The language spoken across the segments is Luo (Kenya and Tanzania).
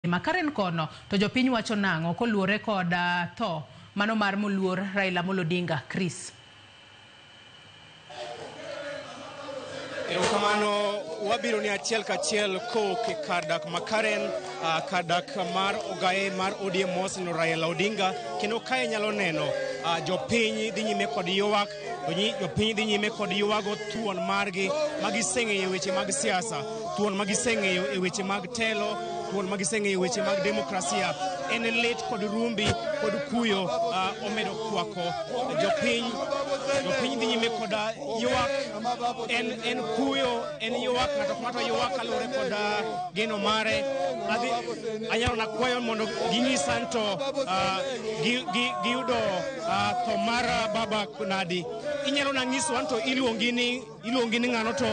Karen kono to jopiny wacho nang'o koluwore kod tho mano mar moluor Raila Amolo Odinga? Chris. Erokamano, wabiro ni achiel kachiel kowuok e kar dak ma Karen, kar dak mar ogaye mar ODM Mosino Raila Odinga, kendo kae nyalo neno jopiny dhi nyime kod ywak, jopiny dhi nyime kod ywago thuon margi ma giseng'eyo e weche mag siasa, thuon ma giseng'eyo e weche mag telo, thuon ma giseng'eyo e weche mag demokrasia. En lit kod rumbi kod kuyo omedo kwako jopiny. Jopiny dhi nyime kod ywak, en kuyo, en ywak, ng'ato ka ng'ato ywak kaluwore kod geno mare. Adhi anyalo nakwayo mondo ging'isa ni to giyudo tho mar baba nadi. Inyalo nang'isowa ni to iluongi ni ng'ano, to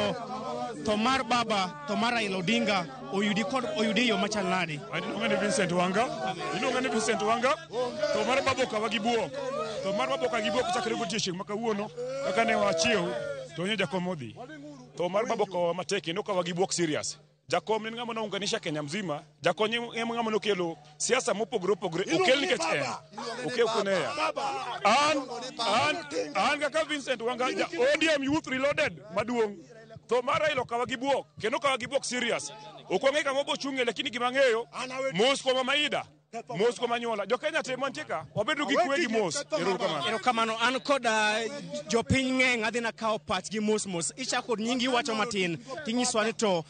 tho mar baba, tho mar Raila Odinga oyudi kod oyudi e yo machal nadi? An iluonga ni Vincent Wanga. Iluonga ni Vincent Wanga. Tho mar baba okawa gi buok. Tho mar baba okawa gi buok chakre godiechieng' ma kawuono kaka ne wachiew to nyo jakom odhi. Tho mar baba okawa matek kendo okawa gi buok serious. Jakom ne en ng'ama nounganisha Kenya mzima. Jakom ne en ng'ama nokelo siasa mopogore opogore. Okel nikech en. Okel koneya. An kaka Vincent Wanga, ja ODM Youth Reloaded maduong'. Tho mar Raila okawa gi buok kendo okawa gi buok serious. Ok wang'e kama obochung'e, lakini gima ang'eyo, mos kuom Mama Ida, mos kuom anyuola. Jo Kenya te mantie ka, wabedo gi kwe gi mos. Erokamano. Erokamano. An kod jopiny ng'eny, adhi nakawo pachgi mos mos. Ichako kod nyingi, iwacho matin tinyiswa ni to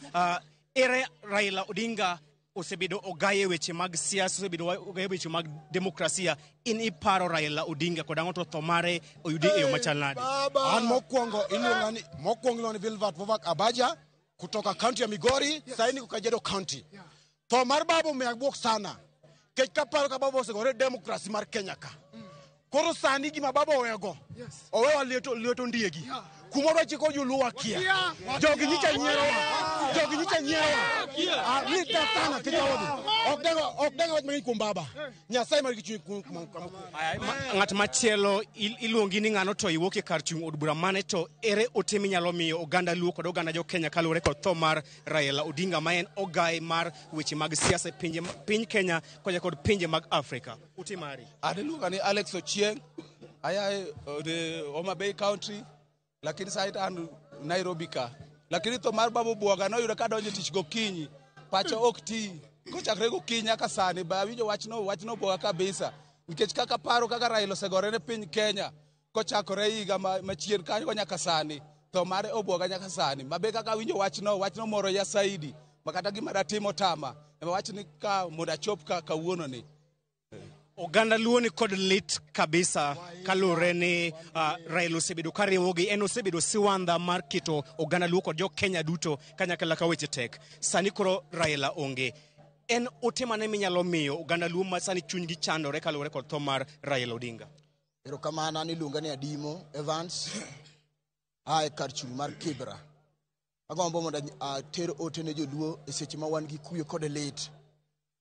ere Raila Odinga osebedo ogaye weche mag siasa, osebedo ogaye weche mag demokrasia. In iparo Raila Odinga kod ang'o, to tho mare oyudi e yo machal nade? An mokwongo iluonga ni, mokwongo iluonga ni Vilvat Vovak Abaja kutoka kaunti ya Migori, sasa niko Kajiado County. Tho mar baba omiya buok sana. Kech kaparo ka baba osegore demokrasi mar Kenya ka. Koro sani gima baba owego, owewa lieto lieto ndiegi. Kumoro chiko joluo wakia. Jogi nyicha nyierowa. Jogi nyicha nyierowa. Ah, lita sana kech odhi. Ok dengo wach mang'eny kuom baba. Nyasaye mar gi chuny kuom. Ng'at machielo iluongi ni ng'ano, to iwuok e kar chung' od bura mane, to ere ote minyalo miyo oganda Luo kod oganda jo Kenya kaluwore kod tho mar Raila Odinga ma en ogaye mar weche mag siasa e pinje, piny Kenya koda kod pinje mag Afrika? Ote mari. An iluonga ni Alex Ochieng, aya e the Homa Bay County, lakini sani to an Nairobi ka. Lakini tho mar baba obwoga, noyudo ka adonjo e tich gokinyi, pacha ok ti. Kochakre gokinyi nyaka sani, ba awinjo wachno, wachno obwoga kabisa. Nikech kaka paro kaka Raila osegore ne piny Kenya, kochakore higa machien kanyo nyaka sani, tho mare obwoga nyaka sani. Mabe kaka awinjo wachno, wachno moro ya saidi, ma kata gima datimo tama, ema wach ni ka mondo achop ka kawuono ni. Oganda Luo ni kod lit kabisa kaluwore ni Raila osebedo ka riwogi, en osebedo siwandha mar keto oganda Luo kod jo Kenya duto kanyakla ka weche tek. Sani koro Raila onge. En ote mane minyalo miyo oganda Luo ma sani chunygi chandore kaluwore kod tho mar Raila Odinga? Erokamano, an iluonga ni Adimo Evans, a e kar chung' mar Kibra. Agombo mondo ater ote ne joluo e seche ma wan gi kuyo kod lit,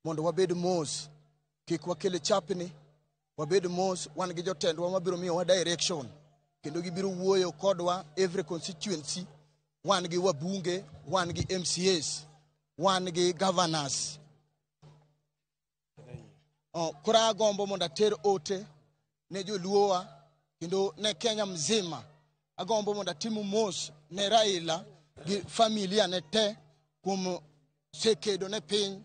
mondo wabed mos, kik wakel chapni, wabed mos, wan gi jotendwa mabiro miyowa direction, kendo gibiro wuoyo kodwa every constituency. Wan gi wabunge, wan gi MCAs, wan gi governors. Oh, koro agombo mondo ater ote ne joluowa kendo ne Kenya mzima. Agombo mondo atim mos ne Raila gi familia ne te kuom sekedo ne piny.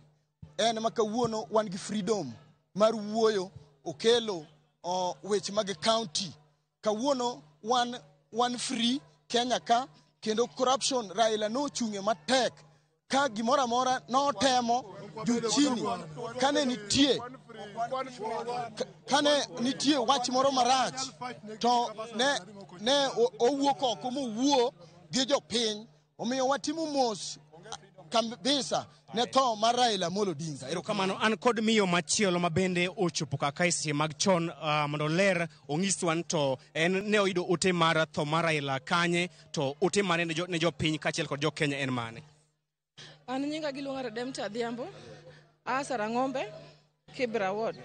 En ma kawuono wan gi freedom mar wuoyo, okelo weche mag county. Kawuono wan free Kenya ka, kendo corruption Raila nochung'e matek ka gimoro amora notemo juu chini kane nitie wach moro marach to ne owuok oko mowuo gi jopiny. Omiyo watimo mos kabisa ne tho mar Raila Amolo Odinga. Erokamano. An kod miyo machielo ma bende ochopo kaka e seche mag chon mondo oler onyiswa ni to en ne oyudo ote mar tho mar Raila kanye, to ote mane ne jopiny kaachiel kod jo Kenya en mane? An nyinga giluonga Redempta Adhiambo, aa Sarang'ombe, Kibra Ward.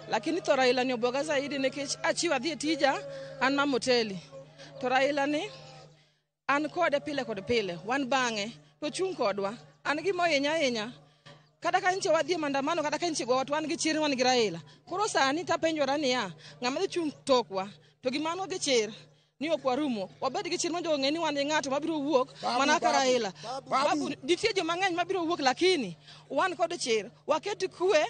Lakini tho Raila ni obwoga zaidi nikech achiwo adhi e tija, an mama hoteli. To Raila ni an kode pile kod pile, wan bang'e, to chung' kodwa. An gima ohinya ahinya, Kata ka nche wadhi e maandamano, kata ka nche gowa, to wan gi chir, wan gi Raila. Koro sani tapenjora niya, ng'ama dhi chung' tokwa to gima an gi chir ni ok warumo, wabed gi chir mondo ong'e ni wan gi ng'ato mabiro wuok mana ka Raila. Babu, nitie joma ng'eny mabiro wuok, lakini wan kod chir, waket kwe,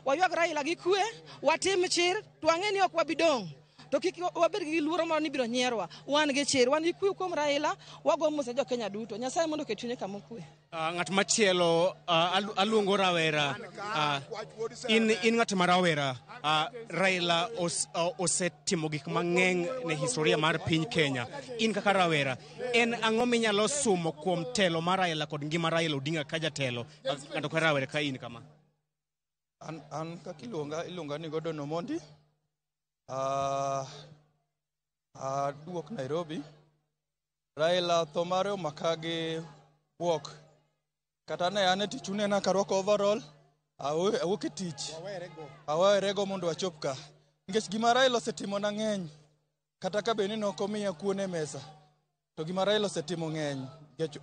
waywag Raila gi kwe, watim chir, to wang'e ni ok wabi dong'. To kik wabed gi luoro moro ni ibiro nyierwa. Wan gi chir, wan gi kwe kuom Raila, wago mos ne jo-Kenya duto. Nyasaye mondo oket chunye kama okwe. Ng'at machielo, aluongo rawera, in ng'at ma rawera, Raila osetimo gik mang'eny ne historia mar piny Kenya. In kaka rawera, en ang'o minyalo sumo kuom telo mar Raila kod ngima Raila Odinga ka jatelo, ng'ato ka rawera ka in kama? An kaka iluonga ni Gordon Omondi. Aduok Nairobi. Raila tho mare omaka gi buok. Kata ne an e tich unena karwako overall, awuok e tich. Awerego mondo achop ka. Nikech gima Raila osetimo na ng'eny. Kata ka bed ni nok omiya kuon e mesa, to gima Raila osetimo ng'eny. Nikech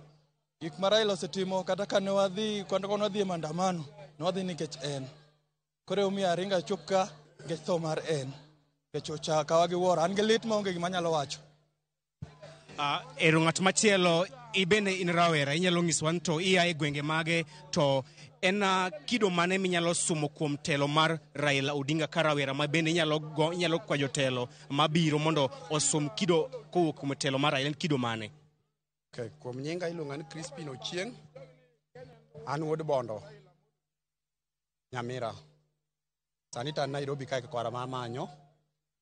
gik ma Raila osetimo kata ka ne wadhi kata ka ne wadhi e maandamano, ne wadhi nikech en. Koro emomiyo aringo achop ka nikech tho mar en. Nikech ochakawa gi wuoro. An gi lit maonge gima anyalo wacho. Ero ng'at machielo, ibende in rawera, inyalo nyisowa ni to ia e gwenge mage, to en kido mane minyalo sumo kuom telo mar Raila Odinga ka rawera ma bende inyalo kwa jotelo mabiro mondo osum kido kowuok kuom telo mar Raila, en kido mane? Okay, kuom nyinga iluonga ni Crispin Ochieng'. An wuod Bondo, Nyamira. Sani to an Nairobi kae kwara ma amanyo.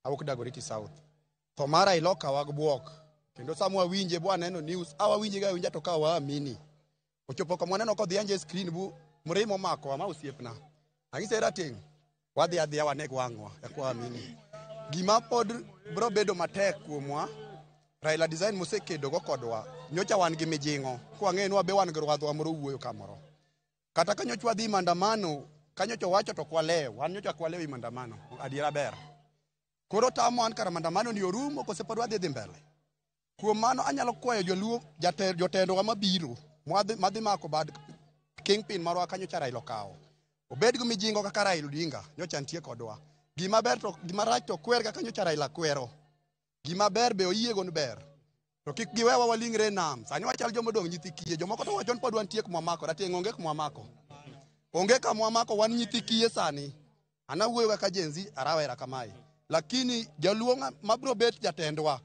Awuok Dagoretti South. Tho mar Raila okawa gi buok. Kendo sama wawinje bo aneno news, awawinje ga awinja to ka waamini. Ochopo kama waneno kodhi anje screen bu mremo omako ma osiepna. Ang'ise rateng', wadhi adhiya waneg wang'wa eka waamini. Gima pod biro bedo matek kuomwa, Raila design mosekedo go kodwa, nyocha wan gi mijing'o, kwang'eyo ni wabe wan gi rwadhwa moro wuoyo kamoro. Kata ka nyocha wadhi maandamano, ka nyocha owacho to ok walew, wan nyocha ok walew e maandamano, adiera ber. Koro tamo an kara maandamano ni orumo kose pod wadhi dhi mbele. Kuom mano anyalo kwayo joluo jotendwa mabiro madhi mako bad kingpin marwa ka nyocha Raila okawo. Obed gi mijingo kaka Raila Odinga nyocha nitie kodwa. Gima ber to gima rach to kwer kaka nyocha Raila kwero. Gima ber be oyiego ni ber. To kik giwewa waling're e nam. Sani wachal joma odong' nyithi kiye. Jomoko to wacho ni pod wantie kuma wamako. Rateng' onge kuma wamako. Onge kama wamako, wan nyithi kiye sani. An awuoyo kaka Gen Z arawera kamae. Lakini jaluo mabiro bet jatendwa,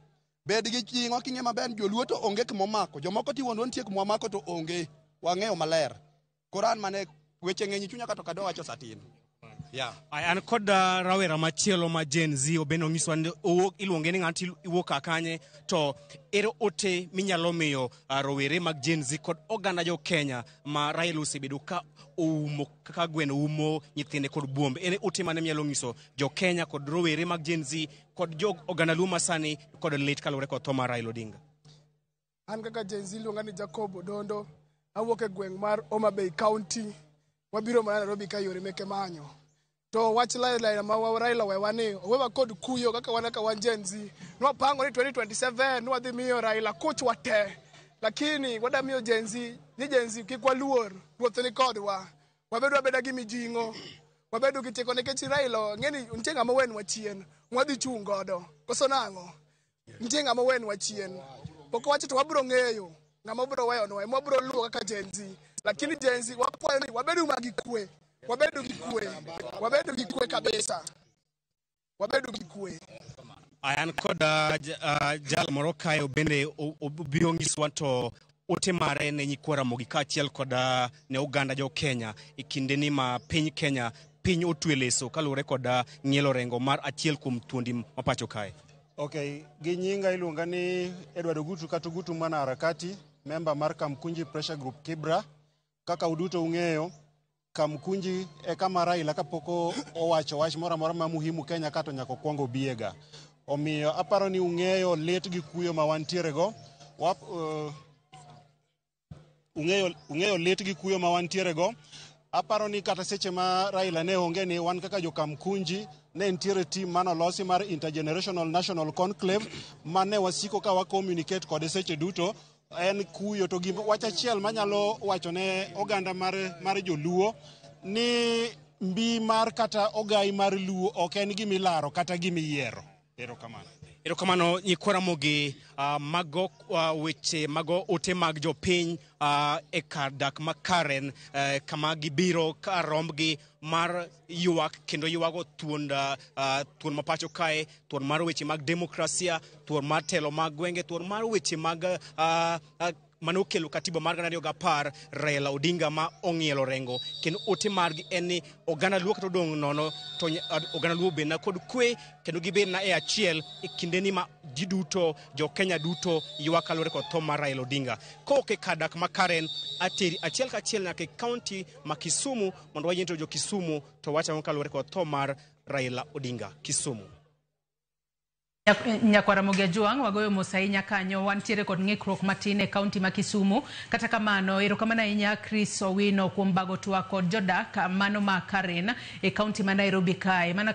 bed gi ching'o king'e maber ni joluo to onge kuma omako. Jomoko ti wuondwa nitie kuma wamako to onge. Wang'eyo maler. Koro an mane weche ng'eny e chunya kata ok adwa wacho satin. Yeah. Ay, an kod rawera machielo ma Gen Z obende onyiswa ni owuok, iluonge ni ng'ato iwuok ka kanye, to ere ote minyalo miyo rowere mag Gen Z kod oganda jo Kenya ma Raila osebedo ka oumo kaka gweno umo nyithinde kod buombe? Ere ote mane minyalo nyiso jo Kenya kod rowere mag Gen Z kod jo oganda Luo masani kod lit kaluwore kod tho mar Raila Odinga? An kaka Gen Z iluonga ni Jacob Odondo, awuok e gweng' mar Homa Bay County. Wabiro mana Nairobi ka yore meke manyo. To wach Raila ma Raila wewa ni owewa kod kuyo kaka wan kaka wan Gen Z. Nwapango ni 2027 nwadhi miyo Raila kuchwa te. Lakini wada miyo Gen Z ni Gen Z kik waluor, ruoth ni kodwa. Wabedo abeda gi mijing'o. Wabedo gi teko nikech Raila ng'eni nitie ng'ama owenwa chien, mwadhi chung' godo. Koso nang'o? Nitie ng'ama owenwa chien. Pok wacho to wabiro ng'eyo ng'ama obiro weyonwa, ema wabiro luwo kaka Gen Z. Lakini Gen Z wakwayo ni wabedu ma gi kwe. Wabedu gi kwe. Wabedu gi kwe kabisa. Wabedu gi kwe. Ay, an kod jal moro kae bende obiro nyiswa to ote mare ne nyikwa Ramogi kaachiel kod ne oganda jo Kenya e kinde ni ma piny Kenya piny otwe leso kaluwore kod ng'ielo rengo mar achiel kuom thuondi ma pacho kae. Okay, gi nyinga iluonga ni Edward Ogutu kata Ogutu mwanaharakati, member mar Kamkunji Pressure Group Kibra. Kaka uduto ung'eyo, Kamkunji e kama Raila kapok owacho wach moro amora ma muhimu Kenya ka to nyaka okwong obiega. Omiyo aparo ni ung'eyo lit gi kuyo ma wantiere go. Ung'eyo lit gi kuyo ma wantiere go. Aparo ni kata seche ma Raila ne onge ni wan kaka jo Kamkunji ne nitiere team manolosi mar Intergenerational National Conclave mane wasiko ka wa communicate kode seche duto. En kuyo to gima wach achiel manyalo wacho ne oganda mar joluo ni mbi mar kata ogai mar luo ok en gimilaro kata gimiyiero. Erokamano. Erokamano nyikwa Ramogi, mago weche mago ote mag jopiny e kar dak ma Karen, kama gibiro ka rombgi mar ywak kendo ywago thuon, thuon ma pacho kae, thuon mar weche mag demokrasia, thuon mar telo mag gwenge, thuon mar weche mag mane okelo katiba mar 2010, Raila Odinga ma ong'ielo rengo. Kendo ote margi en ni oganda Luo kata odong' nono to oganda Luo bedna kod kwe kendo gibedna e achiel e kindeni ma ji duto, jo Kenya duto ywak kaluwore kod tho mar Raila Odinga. Kowuok e kar dak ma Karen, ateri achiel kachiel nyaka e kaunti ma Kisumu mondo wayien to jo Kisumu to wacho ang'o kaluwore kod tho mar Raila Odinga. Kisumu. Nyakwar Ramogi Ajwang', wagoyo mos ahinya kanyo. Wantiere kod ng'ikruok matin e kaunti ma Kisumu. Kata kamano, erokamano ahinya Chris Owino kuom bago twak kod jodak mano ma Karen e kaunti ma Nairobi kae. Mana